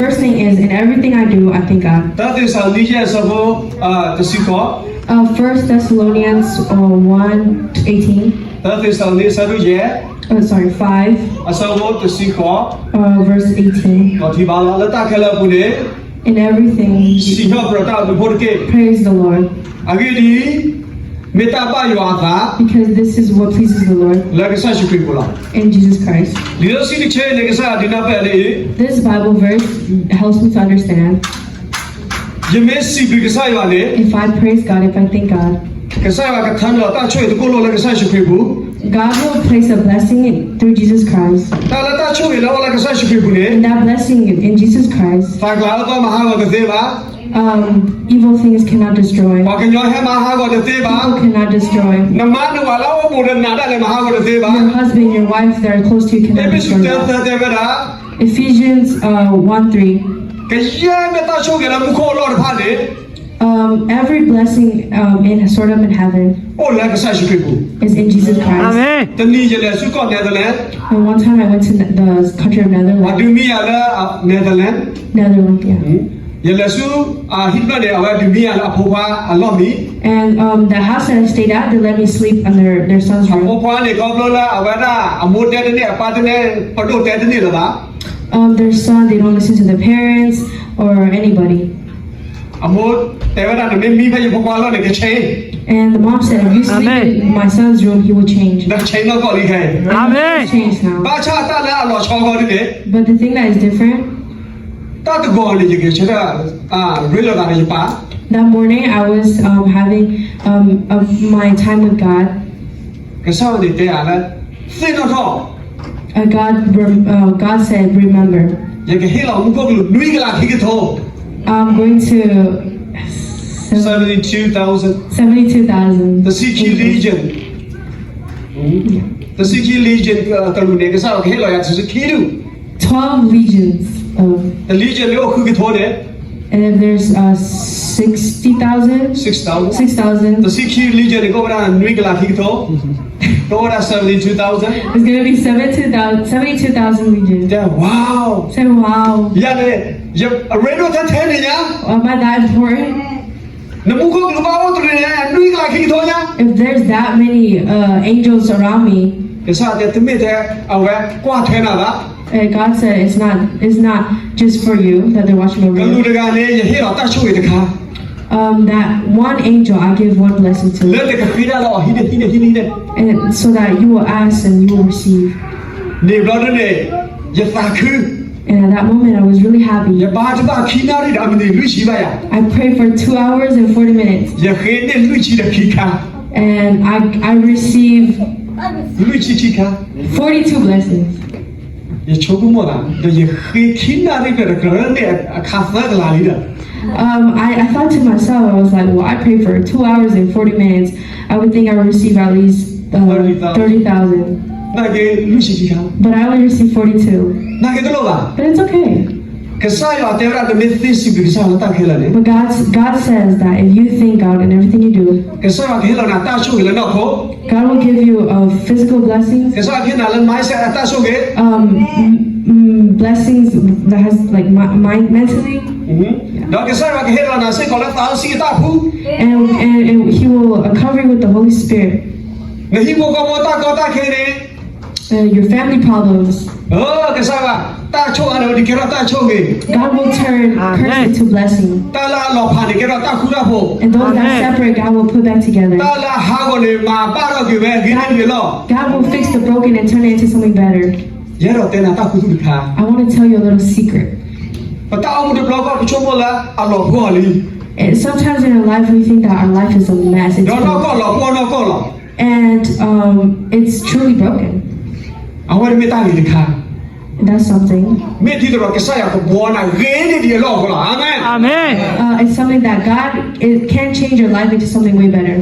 First thing is, in everything I do, I thank God. သၢသ့းစၤလနံ ယဲၢ် အဆၢဖိ တဆံဃိး. Uh, First Thessalonians uh, one eighteen. သၢသ့းစၤလနံ အဆၢဒိၣ်ယဲၢ်, Oh, sorry, five, အဆၢဖိတဆံဃိး, uh, verse eighteen. ဒီးထံၣ်ဘၣ်လီၤ လၢတၢ်ခဲလၢာ်အပူၤန့ၣ် In everything, စံးထီၣ်ပတြၢၤတၢ်ဘျုးဖိတက့ၢ်. Praise the Lord. အဂ့ၢ်ဒ်အံၤ, မ့ၢ်တၢ်ဘၣ်ယွၤအသး Because this is what pleases the Lord လၢကစၢ်ယ့ၣ်ၡူးခရံာ်အပူၤလီၤ. In Jesus Christ. လံာ်စီဆှံတဆၢအံၤန့ၣ် ကစၢ်ယွၤဒုးနၢ်ပၢၢ်ဒ်အံၤ, This Bible verse helps me to understand ယမ့ၢ်စံးဘျုးကစၢ်ယွၤန့ၣ်, If I praise God, if I thank God, ကစၢ်ယွၤကထါန့ၢ်လီၤတၢ်ဆိၣ်ဂ့ၤသကိးလိာ်လၢကစၢ်ယ့ၣ်ၡူးခရံာ်အပူၤ, God will place a blessing in, through Jesus Christ. တၢ်လၢတၢ်ဆိၣ်ဂ့ၤလၢအအိၣ်လၢကစၢ်ယ့ၣ်ၡူးခရံာ်အပူၤန့ၣ်, And that blessing in Jesus Christ, သးကျးအၢသီမၤဟးဂီၤတသ့ဘၣ်. Um, evil things cannot destroy. ပှၤကညီဟဲမၤဟးဂီၤတသ့ဘၣ်. People cannot destroy. နမါနဝၤလၢအအိၣ်ဘူးဒီးနၤဒၣ်လဲာ်မၤဟးဂီၤတသ့ဘၣ်. Your husband, your wife that are close to you cannot destroy. အ့းဖ့းစူး သၢသၢ တဲဝဲဒၣ်, Ephesians uh, one three. ကယဲၢ်မ့ၢ်တၢ်ဆိၣ်ဂ့ၤလၢမူခိၣ်အလီၢ်တဖၣ်န့ၣ်, Um, every blessing um, in sort of in heaven အိၣ်လၢကစၢ်ယ့ၣ်ၡူးခရံာ်အပူၤ. Is in Jesus Christ. တနံၤယလဲၤဆူကီၢ် Netherlands, And one time I went to the country of Netherlands. ပှၤဒုးမံယၤလၢ Netherlands, Netherlands, yeah. ယလဲၤဆူ ဟံၣ်တဖျၢၣ်န့ၣ် အဝဲဒုးမံယၤလၢအဖိခွါအလီၢ်မံ. And um, the house that I stayed at, they let me sleep under their son's room. အဖိခွါန့ၣ် ခီဖျိလၢအဝဲဒၣ်အမိၢ်တဲတန့ၢ် အပၢ်တဲတန့ၢ် ပဒိၣ်တဲတန့ၢ်လၢၤဘၣ်. Um, their son, they don't listen to their parents or anybody. အမိၢ်တဲဝဲဒၣ် နမ့ၢ်မံဖဲယဖိခွါအလီၢ်န့ၣ် ကဆ့ And the mom said, if you sleep in my son's room, he will change. နဆ့နီၢ်ကီၢ်လံခဲအံၤ, Change now. ဘၣ်ဆၣ်တၢ်လၢအလီၤဆီဂီၢ်ဒ်န့ၣ်, But the thing that is different, တၢ်တဂီၤန့ၣ် ယကဆၢထၢၣ် ရ့လိာ်သးဒီးယပၢ်, That morning, I was um, having um, of my time with God. ကစၢ်ယွၤန့ၣ်တဲယၤလၢ သ့ၣ်နီၣ်ထီၣ်, Uh, God, rem- uh, God said, remember, ယကဟ့ၣ်လီၤမူခိၣ်ကလူး နွံကလးခံကထိ, I'm going to seventy-two thousand, seventy-two thousand. တဆံခံ legion, တဆံခံ legion ကလူးန့ၣ် ကစၢ်ယွၤကဟ့ၣ်လီၤယၤတဆံခံဒူၣ်, Twelve legions of, တ legion န့ၣ်အိၣ်ဃုကထိန့ၣ်, And if there's uh, sixty thousand, six thousand, six thousand, တဆံခံ legion န့ၣ် ကအိၣ်ဝဲဒၣ်နွံကလးခံကထိ, ကအိၣ်ဝဲဒၣ် seventy-two thousand. It's going to be seventy-two thousand, seventy-two thousand legions. Say, wow. Say, wow. ယၤန့ၣ်, အရ့ဒိၣ်ထဲထဲန့ၣ်ညါ, Am I that important? နမူခိၣ်ကလူးဘၣ်အိၣ်တရံးန့ၣ် နွံကလးခံကထိညါ, If there's that many uh, angels around me, ကစၢ်ယွၤတဲ တမ့ၢ်ထဲအဝဲကွၢ်ထွဲနၤဘၣ်. And God said, it's not, it's not just for you that they're watching over you. ကလူးတဂၤန့ၣ် ယဟ့ၣ်လီၤတၢ်ဆိၣ်ဂ့ၤတခါ, Um, that one angel, I give one blessing to, လၢနကဃ့တၢ်လၢအီၤ ဟံးန့ၢ် ဟံးန့ၢ် ဟံးန့ၢ်, and so that you will ask and you will receive. န့ၣ်ဘျီဒ်န့ၣ် ယသးခု, And at that moment, I was really happy. ယဘါထုကဖၣ်ခံနၣ်ရံၣ်ဒီးအမံးနံးလွံၢ်ဆံဘၣ်ယၤ, I prayed for two hours and forty minutes. ယဃ့န့ၢ်လွံၢ်ဆံဒီးခံခါ, And I, I received လွံၢ်ဆံခံခါ, forty-two blessings. ယဆိကမိၣ်သး ဒီးယဃ့ခံနၣ်ရံၣ်ဖျၢၣ်ဒီး ကရၢန့ၣ်အခါသၢကလးလံဒီး, Um, I, I thought to myself, I was like, well, I prayed for two hours and forty minutes. I would think I would receive at least uh, thirty thousand. နာ်က့လွံၢ်ဆံခံခါ, But I only received forty-two. နာ်က့တလိၣ်ဘၣ်, But it's okay. ကစၢ်ယွၤတဲဝဲဒၣ် နမ့ၢ်သ့စံးဘျုးကစၢ်ယွၤလၢတၢ်ခဲလၢာ်န့ၣ်, But God, God says that if you thank God in everything you do, ကစၢ်ယွၤကဟ့ၣ်လီၤနၤတၢ်ဆိၣ်ဂ့ၤလၢနီၢ်ခိ, God will give you uh, physical blessings. ကစၢ်ယွၤကဟ့ၣ်နၤလၢ mindset အတၢ်ဆိၣ်ဂ့ၤ, Um, mm, mm, blessings that has like mi- mind mentally, ဒီးကစၢ်ယွၤကဟ့ၣ်လီၤနၤစ့ၢ်ကီးလၢသးစီဆှံအတၢ်ဖှူ, and, and, and He will uh, cover you with the Holy Spirit. နဟံၣ်ဖိဃီဖိတၢ်ကီတၢ်ခဲန့ၣ်, Uh, your family problems. ကစၢ်ယွၤ, တၢ်ဆိၣ်အါန့ၣ် ကဲထီၣ်တၢ်ဆိၣ်ဂ့ၤ, God will turn curses into blessing. တၢ်လၢအလီၤဖးန့ၣ် ကဲထီၣ်တၢ်ဃူတၢ်ဖိး, And those that separate, God will put back together. တၢ်လၢအဟးဂီၤန့ၣ် မၤဘၣ်ထီၣ်က့ၤဝဲအဂ့ၢ်န့ၣ်လီၤ. God will fix the broken and turn it into something better. ယအဲၣ်ဒိးတဲနၤတၢ်ခူသူၣ်တခါ, I want to tell you a little secret. ပတၢ်အိၣ်မူတဘျီဃီ ပဆိကမိၣ်လၢအလီၤပှီၢ်လံ. And sometimes in our life we think that our life is a mess. It's ဒီးနီၢ်ကီၢ်လီၤပှီၢ်နီၢ်ကီၢ်လီၤ. And um, it's truly broken. အဝဲန့ၣ်မ့ၢ်တၢ်ဂ့ၤတခါ, That's something. မ့ၢ်ဒ်သိးဒီးကစၢ်ယွၤကဘှီနၤဂ့ၤန့ၢ်ဒံးအလီၢ်အဃိလီၤ. အၤမ့ၣ်. Uh, it's something that God it can change your life into something way better.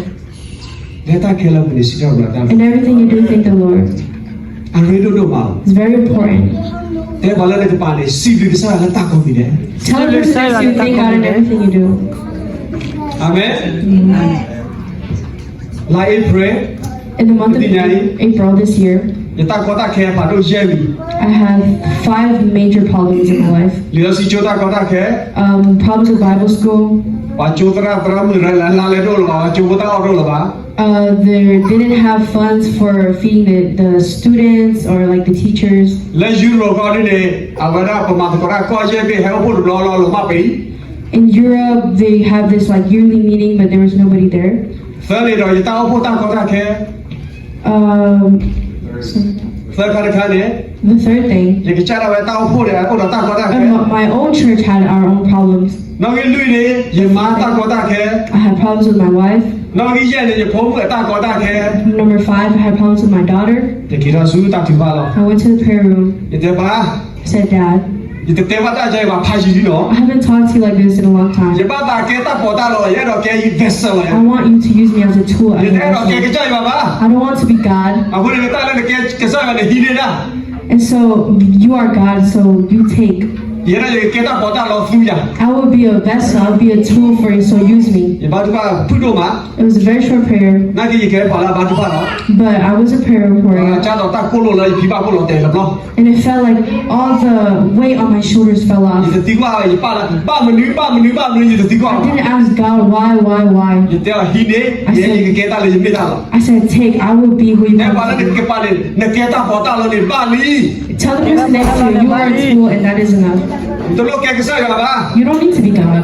လၢတၢ်ခဲလၢာ်ပူၤန့ၣ် စံးထီၣ်ပတြၢၤတၢ်, In everything you do, thank the Lord. အရ့ဒိၣ်ဒိၣ်မးလီၤ. It's very important. တဲပှၤလၢနကပၤန့ၣ် စံးဘျုးကစၢ်ယွၤလၢတၢ်ကိးမံၤဒဲး. Tell a person that you thank God in everything you do. အၤမ့ၣ်. April, In the month of April this year, ယတၢ်ကီတၢ်ခဲဖးဒိၣ်ယဲၢ်မံၤ, I have five major problems in my life. လံာ်စီဆှံကၠိတၢ်ကီတၢ်ခဲ, um, problems with Bible school. ပှၤကၠိသရၣ်သရၣ်မုၣ်တဂၤလၢအလါလဲဒိၣ်လၢၤဘၣ်, ပှၤကၠိဖိတၢ်အီၣ်ဒိၣ်လၢၤဘၣ်. Uh, they didn't have funds for feeding the, the students or like the teachers. လၢယူရိၣ်ကီဒ်န့ၣ် အဝဲဒၣ်ပမၤသကိးတၢ်ကီယဲၢ်ဘ့ၣ် ဟဲအိၣ်ဖှိၣ်တဘျီလီၤလီၤမၢ်ပံၤ In Europe, they have this like yearly meeting, but there was nobody there. သၢန့ၣ်ဒီးယတၢ်အိၣ်ဖှိၣ်တၢ်ကီတၢ်ခဲ, Um, သၢခါတခါန့ၣ်, the third thing, ယကစၢ်ဒၣ်ဝဲတၢ်အိၣ်ဖှိၣ်န့ၣ် အိၣ်ဒီးတၢ်ကီတၢ်ခဲ, and my, my own church had our own problems. နီၣ်ဂံၢ်လွံၢ်န့ၣ် ယမါတၢ်ကီတၢ်ခဲ, I had problems with my wife. နီၣ်ဂံၢ်ယဲၢ်န့ၣ် ယဖိမုၣ်အတၢ်ကီတၢ်ခဲ, Number five, I had problems with my daughter. ယက့ၤထီၣ်ဆူတၢ်ထုကဖၣ်လီၤ. I went to the prayer room. ယတဲပၢ်, I said, Dad, ယတတဲဘၣ်တၢ်ယၤဘၣ်ဖးယံာ်လံလီၤ. I haven't talked to you like this in a long time. ယဘၣ်သးကဲတၢ်ပီးတၢ်လီလီၤ, ယအဲၣ်ဒိးကဲ vessel လီၤ. I want you to use me as a tool, as a vessel. ယတအဲၣ်ဒိးကဲကစၢ်ယွၤဘၣ်. I don't want to be God. အဃိန့ၣ်လၢတၢ်လၢနကဲကစၢ်ယွၤန့ၣ် ဟံးန့ၢ်ဒၣ်. And so you are God, so you take. ယဲဒၣ်ယကကဲတၢ်ပီးတၢ်လီလီသုယၤ. I will be a vessel, I'll be a tool for you, so use me. ယဘါထုကဖၣ်ဖုၣ်ဒိၣ်မး, It was a very short prayer, နာ်က့ယကဲပှၤလၢအဘါထုကဖၣ်လီၤ. But I was a prayer warrior. ကၢ်ဒီးတၢ်ကိၢ်လိာ်လၢယဖံဘၣ်ခိၣ်လီၤတဲာ်တဘျီ. And it felt like all the weight on my shoulders fell off. ယတသံကွၢ်ယပၢ်လၢ ဘၣ်မနုၤ ဘၣ်မနုၤ ဘၣ်မနုၤ ယတသံကွၢ်ဘၣ်. I didn't ask God why, why, why. ယတဲအီၤဟံးန့ၢ်, ယဲယကကဲတၢ်လၢယမ့ၢ်တၢ်လီၤ. I said, take, I will be who you want me to be. တဲပှၤလၢနကပၤန့ၣ် နကဲတၢ်ပီးတၢ်လီန့ၣ်ဘၣ်လံ. Tell the person next to you, you are a tool and that is enough. နတလိၣ်ကဲကစၢ်ယွၤဘၣ်. You don't need to be God.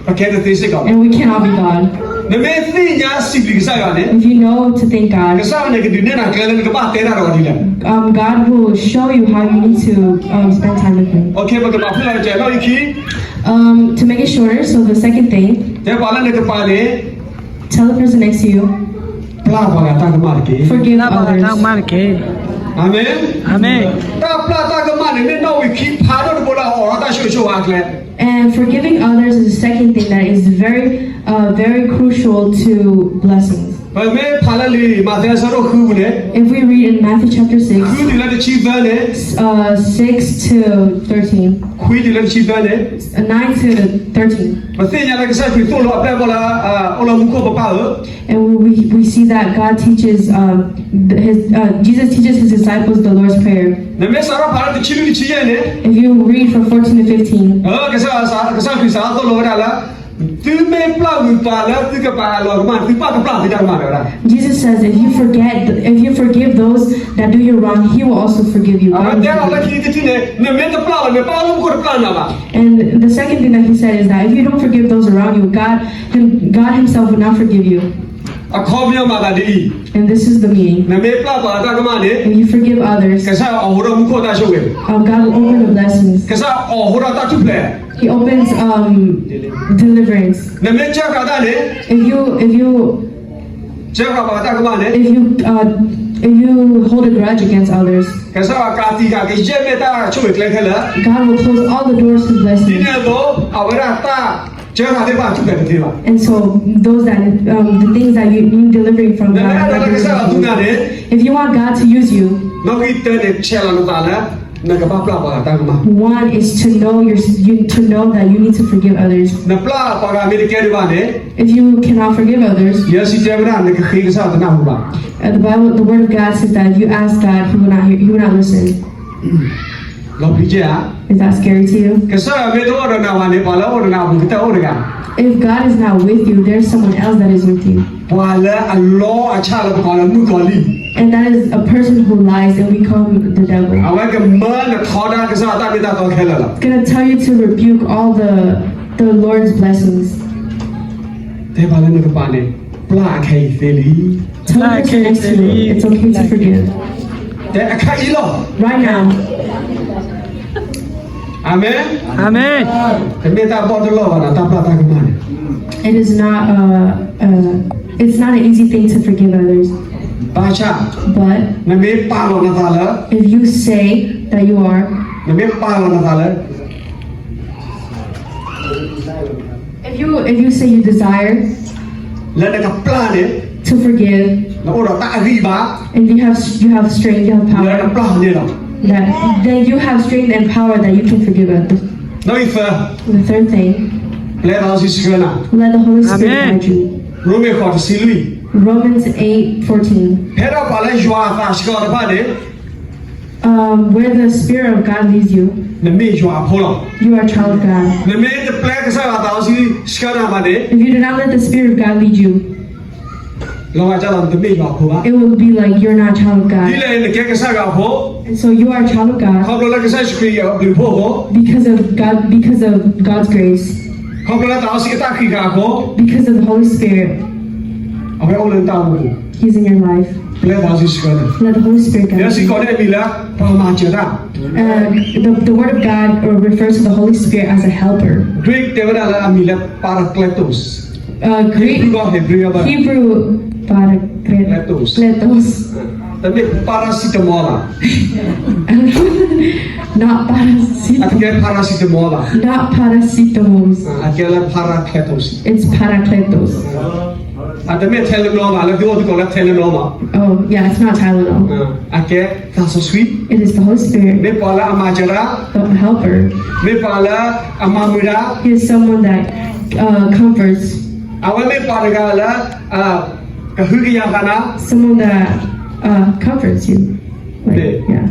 ပကဲတသ့စ့ၢ်ကီး. And we cannot be God. နမ့ၢ်သ့ၣ်ညါစံးဘျုးကစၢ်ယွၤန့ၣ်, If you know to thank God, ကစၢ်ယွၤန့ၣ်ကဒုးနဲၣ်နၤကျဲလၢနကဘၣ်တဲတၢ်ဒီးအီၤဒ်လဲၣ်. Um, God will show you how you need to, um, spend time with Him. ပကမၤဖုၣ်လီၤကဲနီၣ်ဂံၢ်ခံ, Um, to make it shorter, so the second thing, တဲပှၤလၢနကပၤန့ၣ် Tell the person next to you, ပျၢ်ပှၤဂၤတၢ်ကမၣ်တက့ၢ်. Forgive others. အၤမ့ၣ်. တၢ်ပျၢ်တၢ်ကမၣ်န့ၣ် မ့ၢ်နီၣ်ဂံၢ်ခံဖးဒိၣ်တဘိလၢအအိးထီၣ်တၢ်ဆိၣ်ဂ့ၤဆိၣ်ဝါအကျဲ. And forgiving others is the second thing that is very, uh, very crucial to blessings. ပမ့ၢ်ဖးလၢလံာ်မးသဲအဆၢဒိၣ်ဃုပူၤန့ၣ်, If we read in Matthew chapter six, ဃုတုၤလၢတဆံသၢန့ၣ်, uh, six to thirteen, ခွံတုၤလၢတဆံသၢန့ၣ်, uh, nine to thirteen, ပသ့ၣ်ညါလၢကစၢ်ခရံာ်သိၣ်လိအပျဲၢ်အဘီၣ်လၢ အိၣ်လၢမူခိၣ်ပပၢ်ဧၢ. And we, we see that God teaches, um, his, uh, Jesus teaches his disciples the Lord's Prayer. နမ့ၢ်စးထီၣ်ဖးလၢတဆံလွံၢ်တဆံယဲၢ်န့ၣ်, If you read from fourteen to fifteen, ကစၢ်, ကစၢ်ခရံာ်စးထီၣ်သိၣ်လိဝဲဒၣ်လၢ သုမ့ၢ်ပျၢ်ဝံၤပှၤလၢသုကပၤအလီၤကမၣ်န့ၣ် သုကဘၣ်ပျၢ်သုတၢ်ကမၣ် တဲဝဲဒၣ်. Jesus says, if you forget, if you forgive those that do you wrong, He will also forgive you. အဝဲတဲအီၤလၢခံတထံၣ်န့ၣ် နမ့ၢ်တပျၢ်ဘၣ်န့ၣ် ပၢ်လၢမူခိၣ်တပျၢ်နၤဘၣ်. And the second thing that He said is that if you don't forgive those around you, God, him, God Himself will not forgive you. အခီပညီမၤသးဒ်အံၤ, And this is the meaning. နမ့ၢ်ပျၢ်ပှၤတၢ်ကမၣ်န့ၣ်, If you forgive others, ကစၢ်ယွၤအိးထီၣ်မူခိၣ်တၢ်ဆိၣ်ဂ့ၤ, um, God will open the blessings. ကစၢ်ယွၤအိးထီၣ်တၢ်ထူၣ်ဖျဲး, He opens, um, deliverance. နမ့ၢ်စၢဃာ်တၢ်န့ၣ်, If you, if you, စၢဃာ်ပှၤတၢ်ကမၣ်န့ၣ်, if you, uh, if you hold a grudge against others, ကစၢ်ယွၤကးတံာ်ဃာ်ကယဲၢ်မ့ၢ်တၢ်ဆိၣ်ဂ့ၤကျဲခဲလၢာ်, God will close all the doors to blessing. ဒ်န့ၣ်အသိး အဝဲဒၣ်တၢ်စၢဃာ်သ့ၣ်တဖၣ်ထူၣ်ဖျဲးတသ့ဘၣ်. And so those that, um, the things that you need delivering from, နမ့ၢ်အဲၣ်ဒိးလၢကစၢ်ယွၤသူနၤန့ၣ်, If you want God to use you, နီၣ်ဂံၢ်တၢန့ၣ် ဆဲးလီၤနသးလၢ နကဘၣ်ပျၢ်ပှၤဂၤတၢ်ကမၣ်. One is to know your, you, to know that you need to forgive others. နပျၢ်ပှၤဂၤမ့ၢ်တကဲဒံးဘၣ်န့ၣ်, If you cannot forgive others, လံာ်စီဆှံတဲဝဲဒၣ် နကဃ့ကစၢ်ယွၤတနၢ်ဟူဘၣ်. And the Bible, the Word of God says that if you ask God, He will not hear, He will not listen. လီၤပျံၤကဲဧါ. Is that scary to you? ကစၢ်ယွၤမ့ၢ်တအိၣ်ဒီးနၤဘၣ်န့ၣ် ပှၤလၢအအိၣ်ဒီးနၤအပူၤကတၢၢ်အိၣ်တဂၤ. If God is not with you, there's someone else that is with you. ပှၤလၢအလီအဆၣ်လၢပကိးလၢမုၣ်ကီၤလံၢ်, And that is a person who lies and become the devil. အဝဲကမၢနထီဒါကစၢ်ယွၤတၢ်မ့ၢ်တၢ်တီခဲလၢာ်လီၤ. Gonna tell you to rebuke all the, the Lord's blessings. တဲပှၤလၢနကပၤန့ၣ်, ပျၢ်အခဲအံၤသ့လံ. Tell the person next to you, it's okay to forgive. တဲအခဲအံၤလီၤ. Right now. အၤမ့ၣ်. အၤမ့ၣ်. တမ့ၢ်တၢ်ဘီၣ်တလီၢ်ဘၣ်နီၤ တၢ်ပျၢ်တၢ်ကမၣ်န့ၣ်. It is not, uh, uh, it's not an easy thing to forgive others. ဘၣ်ဆၣ်, But နမ့ၢ်ပာ်လီၤနသးလၢ, if you say that you are, နမ့ၢ်ပာ်လီၤနသးလၢ If you, if you say you desire, လၢနကပျၢ်န့ၣ်, to forgive, နအိၣ်ဒီးတၢ်အဂံၢ်အဘါ, and you have, you have strength, you have power, လၢနပျၢ်န့ၣ်လီၤ. That, then you have strength and power that you can forgive others. နီၣ်ဂံၢ်သၢ, The third thing, ပျဲသးစီဆှၢနၤ. Let the Holy Spirit guide you. ရိမ့ၤဃိးတဆံလွံၢ် Romans eight fourteen. ဖဲဒၣ်ပှၤလၢယွၤအသးဆှၢအီၤတဖၣ်န့ၣ် Um, where the Spirit of God leads you, နမ့ၢ်ယွၤအဖိလီၤ. You are a child of God. နမ့ၢ်တပျဲကစၢ်ယွၤအသးစီဆှံဆှၢနၤဘၣ်န့ၣ် If you do not let the Spirit of God lead you, လီၤဂာ်ဒ်သိးနတမ့ၢ်ယွၤအဖိဘၣ်. It will be like you're not a child of God. ဒ်လဲၣ်နကဲကစၢ်ယွၤအဖိ And so you are a child of God ခီဖျိလၢကစၢ်ယ့ၣ်ၡူးခရံာ်အဘျုးအဖှိၣ်အဃိ because of God, because of God's grace, ခီဖျိလၢသးစီဆှံအတၢ်ဃံးဃာ်အဃိ because of the Holy Spirit. အဝဲအိၣ်လၢနတၢ်အိၣ်မူပူၤ He's in your life. ပျဲသးစီဆှံဆှၢနၤ. Let the Holy Spirit guide you. လံာ်စီဆှံကိးန့ၢ်အမံၤလၢ ပှၤမၤစၢၤတၢ် Uh, the, the Word of God, uh, refers to the Holy Spirit as a helper. Greek တဲဝဲဒၣ်လၢအမံၤလၢ Parakletos. Uh, Greek, Hebrew ကီ Hebrew ဘၣ် Hebrew, Parakletos. Kletos. တမ့ၢ် paracetamol ဘၣ်. Not paracetamol. အတကဲ paracetamol ဘၣ်. Not paracetamol. အကဲလၢ Parakletos. It's Parakletos. အတမ့ၢ် Tylenol ဘၣ် လၢသုအိၣ်သုကိးလၢ Tylenol ဘၣ်. Oh, yeah, it's not Tylenol. အကဲသးစီဆှံ It is the Holy Spirit. မ့ၢ်ပှၤလၢအမၤစၢၤတၢ် The helper. မ့ၢ်ပှၤလၢအမၤမုာ်တၢ် He is someone that, uh, comforts. အဝဲမ့ၢ်ပှၤတဂၤလၢ ကဟုကယာ်နၤ Someone that, uh, comforts you. Like, yeah.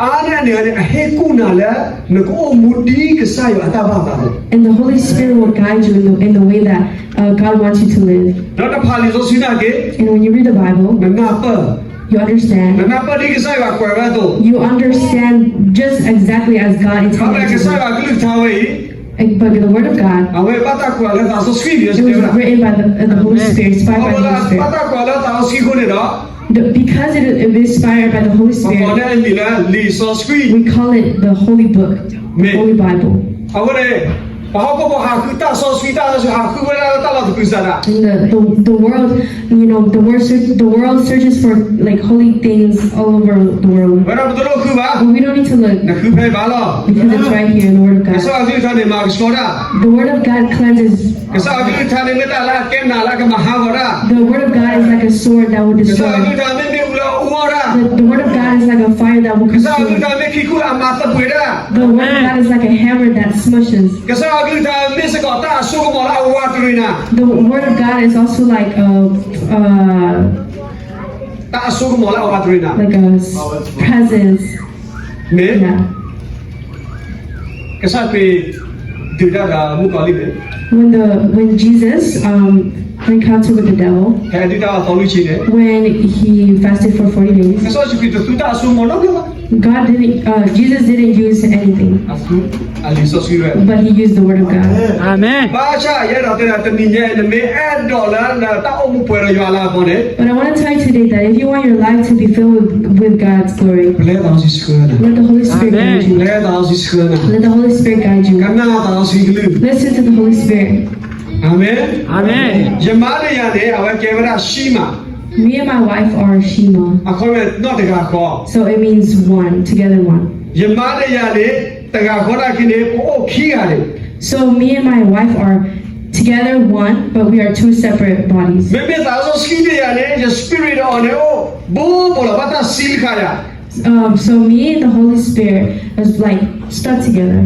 အါန့ၢ်န့ၣ် အဟ့ၣ်ကူၣ်နၤလၢ နကအိၣ်မူဒ်ကစၢ်ယွၤအတၢ်ဘၣ်အသးလီၤ. And the Holy Spirit will guide you in the, in the way that, uh, God wants you to live. ဒီးနဖးလံာ်စီဆှံနာ်က့ And when you read the Bible, နနၢ်ပၢၢ် you understand. နနၢ်ပၢၢ်ဒ်ကစၢ်ယွၤကွဲးဝဲအသိး You understand just exactly as God intended to. ဒီးကစၢ်ယွၤအကလုၢ်ကထါဝဲအံၤ And, but the Word of God, အဝဲဘၣ်တၢ်ကွဲးလၢသးစီဆှံန့ၣ် it was written by the, uh, the Holy Spirit, inspired by the Holy Spirit. ဘၣ်တၢ်ကွဲးလၢသးစီဆှံအဃိန့ၣ်ဒီး The, because it is inspired by the Holy Spirit, ပကိးန့ၢ်အမံၤလၢလံာ်စီဆှံ we call it the Holy Book, the Holy Bible. အဃိန့ၣ် ပှၤဟီၣ်ခိၣ်ဖိဟးဃုတၢ်စီဆှံ တၢ်စီဆှံဟးဃုဝဲဒၣ်လၢတၢ်လီၢ်တပူၤစးဒၣ် And the, the, the world, you know, the world, search, the world searches for, like, holy things all over the world. ဝဲဒၣ်ပတလိၣ်ဃုဘၣ် But we don't need to look နဃုဖဲအံၤဘၣ်လီၤ because it's right here in the Word of God. ကစၢ်အကလုၢ်ကထါန့ၣ် မၤကဆှီတၢ် The Word of God cleanses. ကစၢ်အကလုၢ်ကထါန့ၣ် မ့ၢ်တၢ်လၢအကဲနးလၢအကမၤဟးဂီၤတၢ် The Word of God is like a sword that will destroy. ကစၢ်အကလုၢ်ကထါမ့ၢ်မ့ၣ်အူလၢအအူအီၣ်တၢ် The, the Word of God is like a fire that will consume. ကစၢ်အကလုၢ်ကထါမ့ၢ်ခံခူၣ်လၢအမၤသပှ့ၤတၢ် The Word of God is like a hammer that smashes. ကစၢ်အကလုၢ်ကထါမ့ၢ်စ့ၢ်ကီးတၢ်အစိကမီၤလၢအဝးတရံးနၤ The Word of God is also like a, uh, တၢ်အစိကမီၤလၢအဝးတရံးနၤ like a s-, presence. မ့ၢ် Yeah. ကစၢ်ခရံာ်ဒုးတၢ်ဒီးမုၣ်ကီၤလံၢ်န့ၣ် When the, when Jesus, um, encountered with the devil, ဖဲအဒုၣ်တၢ်အသီလွံၢ်ဆံန့ၣ် when he fasted for forty days, ကစၢ်ယ့ၣ်ၡူးခရံာ်တသူတၢ်အစိကမီၤနီတဘျီဘၣ် God didn't, uh, Jesus didn't use anything, အသူအလံာ်စီဆှံဝဲ but he used the Word of God. အၤမ့ၣ် ဘၣ်ဆၣ်ယအဲၣ်ဒိးတဲနၤ တနံၤညါအံၤ နမ့ၢ်အဲၣ်ဒိးလၢနတၢ်အိၣ်မူပှဲၤဒီးယွၤအလၤကပီၤန့ၣ် But I want to tell you today that if you want your life to be filled with, with God's glory, ပျဲသးစီဆှံဆှၢနၤ let the Holy Spirit guide you. ပျဲသးစီဆှံဆှၢနၤ Let the Holy Spirit guide you. ကနၣ်သးစီဆှံကလုၢ် Listen to the Holy Spirit. အၤမ့ၣ် အၤမ့ၣ် ယမါဒီးယၤန့ၣ် အဝဲကဲဝဲဒၣ် Shema. Me and my wife are Shema. အခီပညီ နီၢ်တဂၤဃီ So it means one, together one. ယမါဒီးယၤန့ၣ် တဂၤဃီနာ်က့န့ၣ် ပအိၣ်ခံဂၤန့ၣ် So me and my wife are together one, but we are two separate bodies. မ့မ့ၢ်သးစီဆှံဒီးယၤန့ၣ် ယ spirit ဒီးအီၤန့ၣ်အိၣ် ဘူးဘူးလီၤ ဘၣ်တၢ်စံးတခါယၤ Um, so me and the Holy Spirit is like stuck together.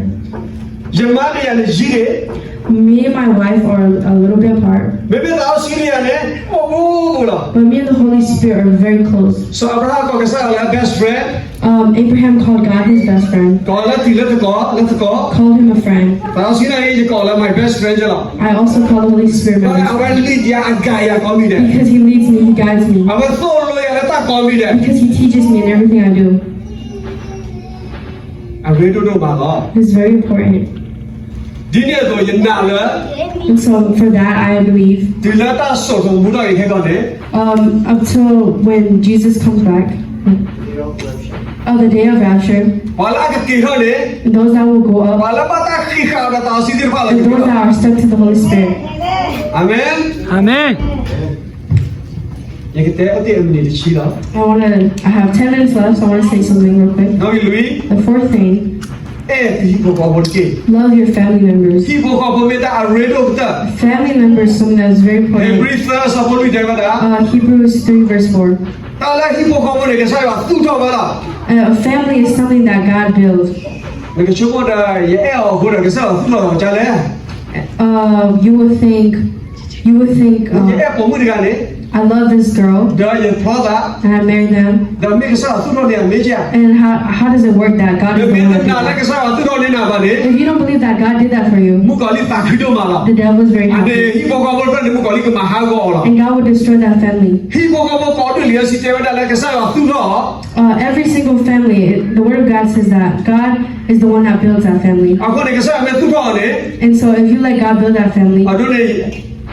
ယမါဒီးယၤန့ၣ် ယံၤဒံး Me and my wife are a little bit apart. မ့မ့ၢ်သးစီဆှံဒီးယၤန့ၣ် အိၣ်ဘူးဘူးလီၤ But me and the Holy Spirit are very close. So အၤဘြၤဟၣ်ကိးကစၢ်ယွၤလၢ best friend. Um, Abraham called God his best friend. ကိးလၢတံၤလၢသကိး လၢသကိး Called him a friend. သးစီဆှံနာ်က့ ယကိးလၢ my best friend ယလီၤ I also call the Holy Spirit my best friend. အဝဲလံၣ်ယၤအဂၤယၤကိးမံၤဒဲး Because he leads me, he guides me. အဝဲသိၣ်လိယၤလၢတၢ်ကိးမံၤဒဲး Because he teaches me in everything I do. အရ့ဒိၣ်ဒိၣ်မးလီၤ It's very important. ဒ်န့ၣ်အသိး ယနာ်လၢ And so for that, I believe, တုၤလၢတၢ်စိာ်ထီၣ်မူထီၣ်အံၤခဲကီၢ်န့ၣ် um, until when Jesus comes back, on the day of rapture, ပှၤလၢအကက့ၤထီၣ်န့ၣ် those that will go up, ပှၤလၢဘၣ်တၢ်ဃံးဃာ်ဒီးသးစီဆှံသ့ၣ်တဖၣ်လီၤ and those that are stuck to the Holy Spirit. အၤမ့ၣ် အၤမ့ၣ် ယကတဲအီၤတ့ၢ်အမံးနံးတဆံလီၤ I want to, I have ten minutes left, so I want to say something real quick. နီၣ်ဂံၢ်လွံၢ် The fourth thing, အဲၣ်ဟံၣ်ဖိဃီဖိတက့ၢ် Love your family members. ဟံၣ်ဖိဃီဖိမ့ၢ်တၢ်အရ့ဒိၣ်ကတၢၢ် Family members is something that is very important. ဧ့ၤဘြံၤသၢ အဆၢဖိလွံၢ်တဲဝဲဒၣ် Uh, Hebrews three verse four. တၢ်လၢဟံၣ်ဖိဃီဖိန့ၣ် ကစၢ်ယွၤသူၣ်ထီၣ်ဝဲလီၤ Uh, a family is something that God builds. နကဆိကမိၣ်ဒီး ယအဲၣ်အီၤအဃိဒီး ကစၢ်ယွၤသူၣ်ထီၣ်လီၤကလဲၣ် Uh, you will think You would think, uh, ယအဲၣ်ပိာ်မုၣ်တဂၤန့ၣ်, I love this girl, ဒီးယဖျီသး, and I marry them. ဒီးမ့ၢ်ကစၢ်ယွၤသူၣ်ထီၣ်န့ၢ်အီၤမ့ၢ်ဧါ. And how, how does it work that God is the one that did that? နမ့ၢ်တနာ်လၢကစၢ်ယွၤသူၣ်ထီၣ်န့ၢ်နၤဘၣ်န့ၣ်, If you don't believe that God did that for you, မုၣ်ကီၤလံၢ်သးခုဒိၣ်မးလီၤ. The devil is very happy. အန့ၣ် ဟံၣ်ဖိဃီဖိတဖၣ်န့ၣ် မုၣ်ကီၤလံၢ်ကမၤဟးဂီၤအီၤလီၤ. And God will destroy that family. ဟံၣ်ဖိဃီဖိကိးဒူၣ်လံအဆံတဲဝဲဒၣ်လၢကစၢ်ယွၤသူၣ်ထီၣ်အီၤ Uh, every single family, the word of God says that God is the one that builds that family. အဃိန့ၣ် ကစၢ်ယွၤမ့ၢ်သူၣ်ထီၣ်အီၤန့ၣ်, And so if you let God build that family, အဒိန့ၣ်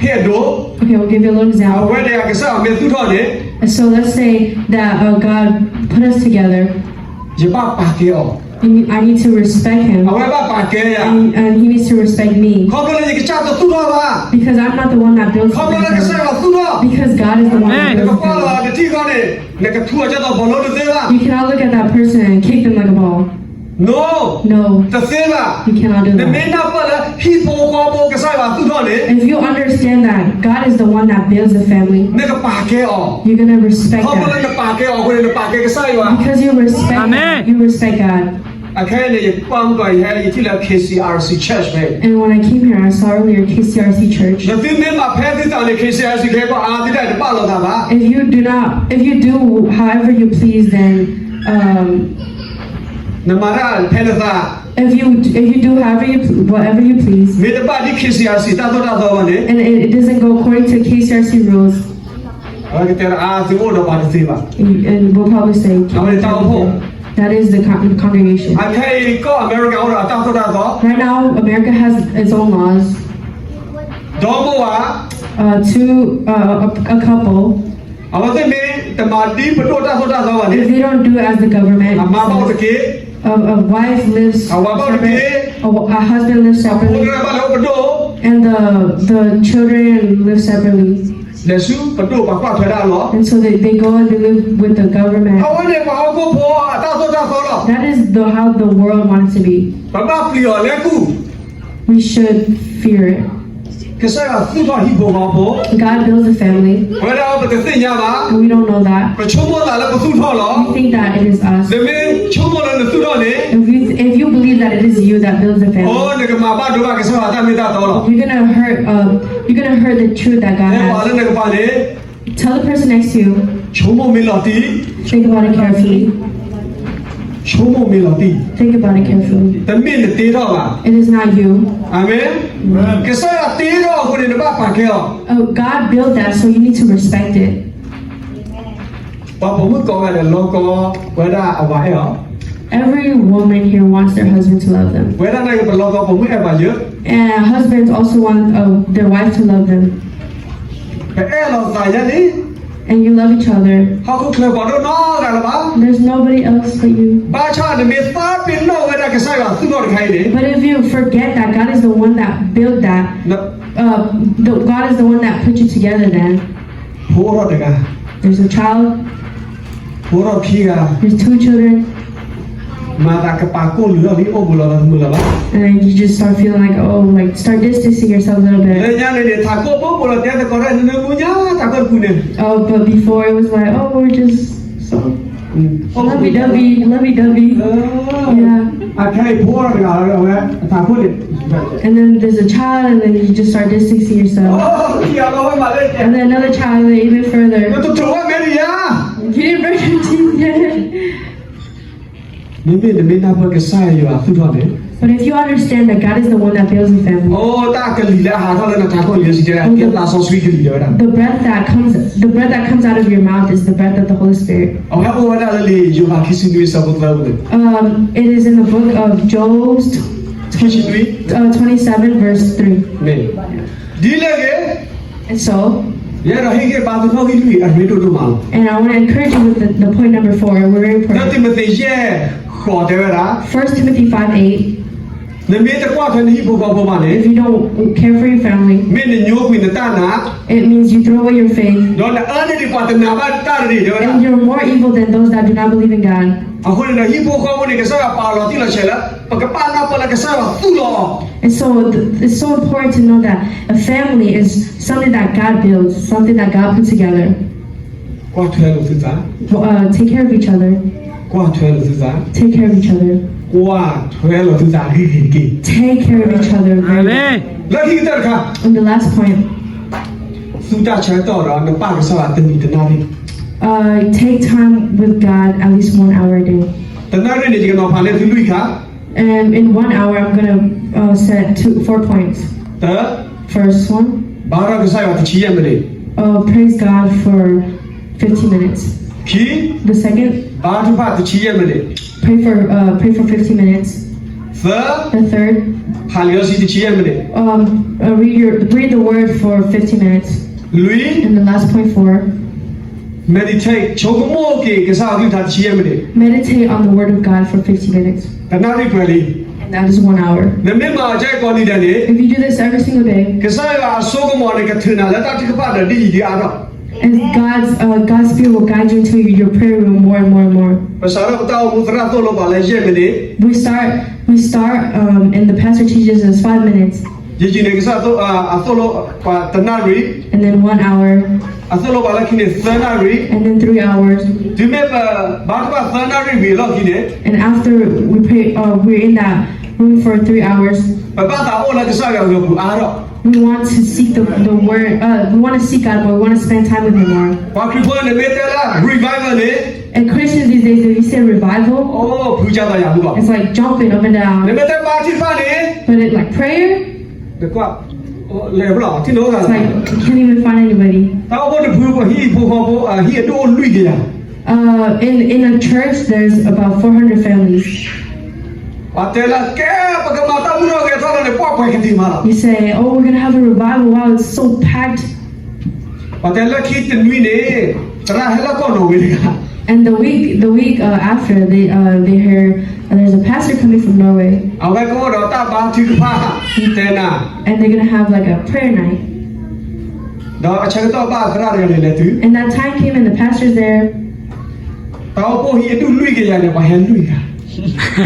ဟ့ၣ်အဒိ, okay, we'll give you a little example. အဝဲန့ၣ်ကစၢ်ယွၤမ့ၢ်သူၣ်ထီၣ်န့ၣ်, And so let's say that, uh, God put us together. ယဘၣ်ပာ်ကဲအီၤ, And I need to respect him. အဝဲဘၣ်ပာ်ကဲယၤ, And, and he needs to respect me. ခီဖျိလၢယကစၢ်တသူၣ်ထီၣ်ဘၣ်, Because I'm not the one that builds the family. ခီဖျိလၢကစၢ်ယွၤသူၣ်ထီၣ်, Because God is the one that builds the family. နကကွၢ်လီၤတထံၣ်ဃီန့ၣ်, နကထူအကၢ်သိးဘီလိတသ့ဘၣ်. You cannot look at that person and kick them like a ball. No, No, တသ့ဘၣ်. You cannot do that. နမ့ၢ်နၢ်ပၢၢ်လၢဟံၣ်ဖိဃီဖိကစၢ်ယွၤသူၣ်ထီၣ်န့ၣ်, If you understand that God is the one that builds the family, နကပာ်ကဲအီၤ, you're gonna respect that. ခီဖျိလၢနပာ်ကဲအီၤအဃိန့ၣ် နပာ်ကဲကစၢ်ယွၤ. Because you respect, Amen. You respect God. အခဲအံၤန့ၣ် ယကွၢ်မုၢ်ကီၤ ယဟဲ ယထံၣ်လၢ K C R C Church ဖဲ And when I came here, I saw earlier K C R C Church. နသုမ့ၢ်မၤဖဲသုသးန့ၣ် K C R C ကဟဲကီၢ်အါသုတၢ်တဘၣ်လိာ်သးဘၣ်. If you do not, if you do however you please, then, um, နမၤတၢ်ဖဲနသး, if you, if you do however you, whatever you please, မ့ၢ်တဘၣ်ဒ် K C R C တၢ်သိၣ်တၢ်သီဘၣ်န့ၣ်, and it, it doesn't go according to K C R C rules, အဝဲကတဲဒၣ်အါသုအိၣ်ဒီးပှၤတသ့ဘၣ်. And, and we'll probably say, အဝဲန့ၣ်တၢ်အိၣ်ဖှိၣ်. That is the con-, congregation. အခဲအံၤကီၢ်အမဲရကၤ အိၣ်ဒီးအတၢ်သိၣ်တၢ်သီ. Right now, America has its own laws. ဒီမိၢ်ဝၤ, uh, two, uh, a, a couple. အဝဲသ့ၣ်မ့ၢ်တမၤဒ်ပဒိၣ်တၢ်သိၣ်တၢ်သီဘၣ်န့ၣ်, if they don't do as the government, အမါဘၣ်အိၣ်တက့ၢ်, a, a wife lives separate, အဝၤဘၣ်အိၣ်တက့ၢ်, a, a husband lives separately, အဖိတဂၤဘၣ်လဲၤအိၣ်ပဒိၣ်, and the, the children live separately. လဲၤဆူပဒိၣ်ပှၤကွၢ်ထွဲတၢ်လီၤ. And so they, they go and they live with the government. အဝဲန့ၣ်ပှၤဟီၣ်ခိၣ်ဖိအတၢ်သိၣ်တၢ်သီလီၤ. That is the, how the world wants to be. ပဘၣ်ပျံၤအီၤလဲၤကူၣ်. We should fear it. ကစၢ်ယွၤသူၣ်ထီၣ်ဟံၣ်ဖိဃီဖိ, God builds a family. ပဝဲဒၣ်ပတသ့ၣ်ညါဘၣ်. We don't know that. ပဆိကမိၣ်သးလၢပသူၣ်ထီၣ်လီၤ. We think that it is us. နမ့ၢ်ဆိကမိၣ်လၢနသူၣ်ထီၣ်န့ၣ်, If you, if you believe that it is you that builds the family, အိ, နကမၤဘၣ်ဒိဘၣ်ကစၢ်ယွၤတၢ်မ့ၢ်တၢ်တီလီၤ. You're gonna hurt, um, you're gonna hurt the truth that God has. တဲပှၤလၢနကပၤန့ၣ်, Tell the person next to you. ဆိကမိၣ်မ့ၢ်လီၤတံၢ်. Think about it carefully. ဆိကမိၣ်မ့ၢ်လီၤတံၢ်. Think about it carefully. တမ့ၢ်နတ့ထီၣ်ဘၣ်. It is not you. အၤမ့ၣ်. ကစၢ်ယွၤတ့ထီၣ်အဃိန့ၣ် နဘၣ်ပာ်ကဲအီၤ. Oh, God built that, so you need to respect it. ပှၤပိာ်မုၣ်ကိးဂၤဒဲးလီၤကီဝဲဒၣ်အဝၤအဲၣ်အီၤ. Every woman here wants their husband to love them. ဝဲဒၣ်န့ၣ် ပလီၤကီပိာ်မုၣ်အဲၣ်ပှၤယၢ, And husbands also want, uh, their wife to love them. ပအဲၣ်လိာ်သးယါန့ၣ်, And you love each other. ဟီၣ်ခိၣ်ချၢပှၤဒိၣ်နီတဂၤလၢၤဘၣ်. There's nobody else but you. ဘၣ်ဆၣ်နမ့ၢ်သးပ့ၤနီၣ်ဝဲဒၣ်ကစၢ်ယွၤသူၣ်ထီၣ်တခါအံၤန့ၣ်, But if you forget that God is the one that built that, uh, the, God is the one that put you together then. ဖိထီၣ်တဂၤ, There's a child. ဖိထီၣ်ခံဂၤ, There's two children. မၤသးကပာ်ကိၢ်လုာ်ထီၣ်လံ အိၣ်ဘူးလီၤသးတမုာ်လၢၤဘၣ်. And you just start feeling like, oh, like, start distancing yourself a little bit. လၢညါန့ၣ်န့ၣ် ထးခိၣ်ဘိဘိလီၤ တဲသကိးတၢ်နမူညါ ထးခိၣ်တပူၤန့ၣ်. Oh, but before it was like, oh, we're just so lovey-dovey, lovey-dovey. Yeah. အခဲအံၤဖိထီၣ်တဂၤလၢအဝဲအထးခိၣ်န့ၣ်, And then there's a child, and then you just start distancing yourself. And then another child, and then even further. You didn't brush your teeth yet. မ့မ့ၢ်နမ့ၢ်နၢ်ပၢၢ်ကစၢ်ယွၤသူၣ်ထီၣ်န့ၣ်, But if you understand that God is the one that builds the family, အိ တၢ်ကလံၤလၢအဟးထီၣ်လၢနထးခိၣ်လံၤစံးတဲ, the breath that comes, the breath that comes out of your mouth is the breath of the Holy Spirit. အဝဲအိၣ်ဝဲဒၣ်လၢလံာ်ယိၤဟၣ်ခံဆံနွံ အဆၢဖိသၢပူၤန့ၣ်. Um, it is in the book of Job, uh, twenty-seven, verse three. ဒ်လဲၣ်ဂ့ၤ, And so, ယအဲၣ်ဒိးဟ့ၣ်ဂံၢ်ဘါသုနီၣ်ဂံၢ်လွံၢ်အရ့ဒိၣ်ဒိၣ်မးလီၤ. And I want to encourage you with the, the point number four, very important. တၢ တံၤမသ့း ယဲၢ် ဃိး တဲဝဲဒၣ်, First Timothy five eight. နမ့ၢ်တကွၢ်ထွဲနဟံၣ်ဖိဃီဖိဘၣ်န့ၣ်, If you don't care for your family, မ့ၢ်နညိကွံာ်နတၢ်နာ်, it means you throw away your faith, ဒီးနအၢန့ၢ်ဒံးပှၤတနာ်ဘၣ်တၢ်တဂ့ၤ တဲဝဲဒၣ်. And you're more evil than those that do not believe in God. အဃိန့ၣ်ဒီး ဟံၣ်ဖိဃီဖိန့ၣ် ကစၢ်ယွၤပာ်လီၤတံၢ်လီၤဆဲးလၢ ပကဘၣ်နၢ်ပၢၢ်လၢကစၢ်ယွၤသူၣ်လီၤအီၤ. And so th-, it's so important to know that a family is something that God builds, something that God puts together. ကွၢ်ထွဲလိာ်သုသး, Uh, take care of each other. ကွၢ်ထွဲလိာ်သုသး, Take care of each other. ကွၢ်ထွဲလိာ်သုသးဂ့ၤဂ့ၤတက့ၢ်. Take care of each other very well. လၢခံကတၢၢ်တခါ, And the last point. သူတၢ်ဆၢကတီၢ်ဒီးနပၢ်ကစၢ်ယွၤတနံၤတနၣ်ရံၣ်. Uh, take time with God at least one hour a day. တနၣ်ရံၣ်န့ၣ် ယကနီၤဖးလၢသုလွံၢ်ခါ. And in one hour, I'm gonna uh, set two, four points. တၢ, First one, ဘါထီၣ်ကစၢ်ယွၤတဆံယဲၢ်မံးနံး. Uh, praise God for fifteen minutes. ခံ, The second, ဘါထုကဖၣ်တဆံယဲၢ်မံးနံး. Pray for uh, pray for fifteen minutes. သၢ, The third, ဖးလံာ်စီဆှံတဆံယဲၢ်မံးနံး. Um, uh, read your read the word for fifteen minutes. လွံၢ်, And the last point four, meditate, ဆိကမိၣ်က့ၤကစၢ်ယွၤကလုၢ်ကထါတဆံယဲၢ်မံးနံး. Meditate on the word of God for fifteen minutes. တနၣ်ရံၣ်ပှဲၤလံ. And that is one hour. နမ့ၢ်မၤအီၤခဲကိးနံၤဒဲးန့ၣ်, If you do this every single day, ကစၢ်ယွၤအစိကမီၤန့ၣ် ကထုးနၤလၢတၢ်ထုကဖၣ်ဒီးဒ်အံၤဒ်အါထီၣ်. And God's uh, God's spirit will guide you into your prayer room more and more and more. ပစးထီၣ်ပတၢ်အိၣ်မူသရၣ်သိၣ်လိပှၤလၢယဲၢ်မံးနံး. We start we start um, and the pastor teaches us five minutes. ယဲၢ်မံးနံးန့ၣ် ကစၢ်ယွၤအသိၣ်လိပှၤတနၣ်ရံၣ်. And then one hour. အသိၣ်လိပှၤလၢခံန့ၣ် သၢနၣ်ရံၣ်. And then three hours. တုၤမ့ၢ်ပဘါထုကဖၣ်သၢနၣ်ရံၣ်ဝံၤအလီၢ်ခံန့ၣ်, And after we pray uh, we're in that room for three hours, ပဘၣ်သးအိၣ်လၢကစၢ်ယွၤအဂီၢ်ပူၤအါထီၣ်. We want to seek the, the word uh, we want to seek God more, we want to spend time with Him more. ပှၤခရံာ်ဖိန့ၣ်မ့ၢ်တဲလၢ revival န့ၣ်, And Christians these days, if you say revival, အိၣ်ဖုကၢ်သးယၤမူကီး, it's like jumping up and down. နမ့ၢ်တဲဘါထုကဖၣ်န့ၣ်, But it, like prayer, နကွၢ်, လဲၤဘျီ ထံၣ်နီၤဂၤ, it's like you can't even find anybody. တၢ်အိၣ်ဖှိၣ်တဖု ပှၤဟံၣ်ဖိဃီဖိ ဟံၣ်အဒိၣ်အိၣ်လွံၢ်ကယၤ. Uh, in in a church, there's about four hundred families. ပှၤတဲလၢကဲ ပကမၤတၢ်မူထီၣ်ဂဲၤထီၣ်လီၤန့ၣ် ပှၤပှဲၤကသ့မးလီၤ. You say, oh, we're gonna have a revival. Wow, it's so packed. ပှၤတဲလၢခံတနွံန့ၣ် သရၣ်ဟဲလၢကီၢ်နီၣ်ဝ့တဂၤ. And the week, the week uh, after, they uh, they hear uh, there's a pastor coming from Norway. အဝဲကအိၣ်ဒီးတၢ်ဘါထုကဖၣ်တဲနၤ. And they're gonna have like a prayer night. ဒီးအဆၢကတီၢ်ဘၣ်သရၣ်တဂၤန့ၣ်လဲၤတုၤ. And that time came and the pastor's there. တၢ်အိၣ်ဖှိၣ်ဟံၣ်အဒိၣ်လွံၢ်ကယၤန့ၣ် ပှၤဟဲလွံၢ်ဂၤ.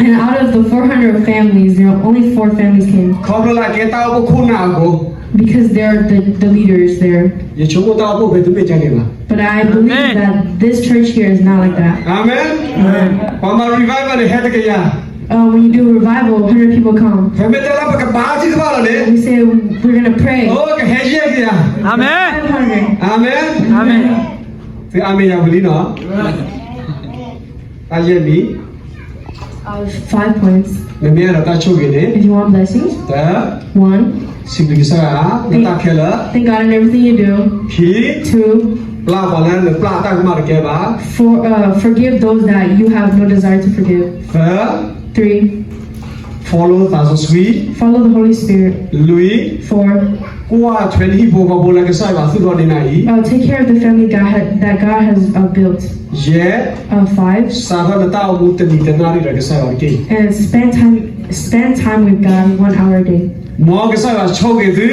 And out of the four hundred families, there are only four families came. ခီဖျိလၢအကဲတၢ်အိၣ်ဖှိၣ်ခိၣ်နၢ်အဃိ. Because they're the, the leaders there. ယဆိကမိၣ်တၢ်အိၣ်ဖှိၣ်ဖဲတမ့ၢ်ကန့ၣ်ဘၣ်. But I believe that this church here is not like that. အၤမ့ၣ်. ပှၤမၤ revival န့ၣ် ဟဲတကယၤ. Uh, when you do a revival, a hundred people come. ပမ့ၢ်တဲလၢပကဘါထုကဖၣ်လီၤန့ၣ်, We say we're gonna pray. အိၣ်ကဟဲယဲၢ်ကယၤ. Five hundred. အၤမ့ၣ်. သုအၤမ့ၣ်ယၤဝံၤလံနီၤ. တၢ်ယဲၢ်မံၤ, Uh, five points. နမ့ၢ်အဲၣ်ဒိးတၢ်ဆိၣ်ဂ့ၤန့ၣ်, If you want blessings, တၢ်, one, စံးဘျုးကစၢ်ယွၤ လၢတၢ်ခဲလၢာ်, thank God in everything you do. ခံ, two, ပျၢ်ပှၤလၢနပျၢ်တၢ်ကမၣ်တကဲဘၣ်. For uh, forgive those that you have no desire to forgive. သၢ, Three, follow သးစီဆှံ, follow the Holy Spirit. လွံၢ်, Four, ကွၢ်ထွဲနဟံၣ်ဖိဃီဖိလၢကစၢ်ယွၤသူၣ်ထီၣ်န့ၢ်နၤအံၤ. Uh, take care of the family God had, that God has uh, built. ယဲၢ်, Uh, five, စးထီၣ်နတၢ်အိၣ်မူတနံၤတနၣ်ရံၣ်ဒီးကစၢ်ယွၤတက့ၢ်. And spend time spend time with God one hour a day. မ်ကစၢ်ယွၤဆိၣ်ဂ့ၤသု,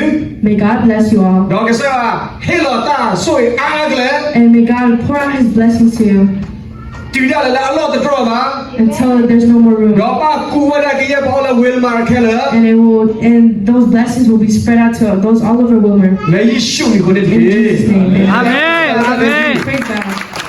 May God bless you all. ဒီးကစၢ်ယွၤဟ့ၣ်လီၤတၢ်ဆိၣ်ဂ့ၤအါအါကလဲာ်, And may God pour out His blessings to youတုၤဒၣ်လဲာ်လၢအလီၢ်တတြီၢ်ဘၣ်, Until there's no more room. ဒီးဘၣ်ကူဝဲဒၣ်ကယဲၢ်ပှၤအိၣ်လၢ Willmar ခဲလၢာ်, And it will and those blessings will be spread out to those all over Willmar. လၢယ့ၣ်ၡူးအမံၤအဃိန့ၣ်တက့ၢ်. In Jesus' name, amen. အၤမ့ၣ်, အၤမ့ၣ်. Praise God.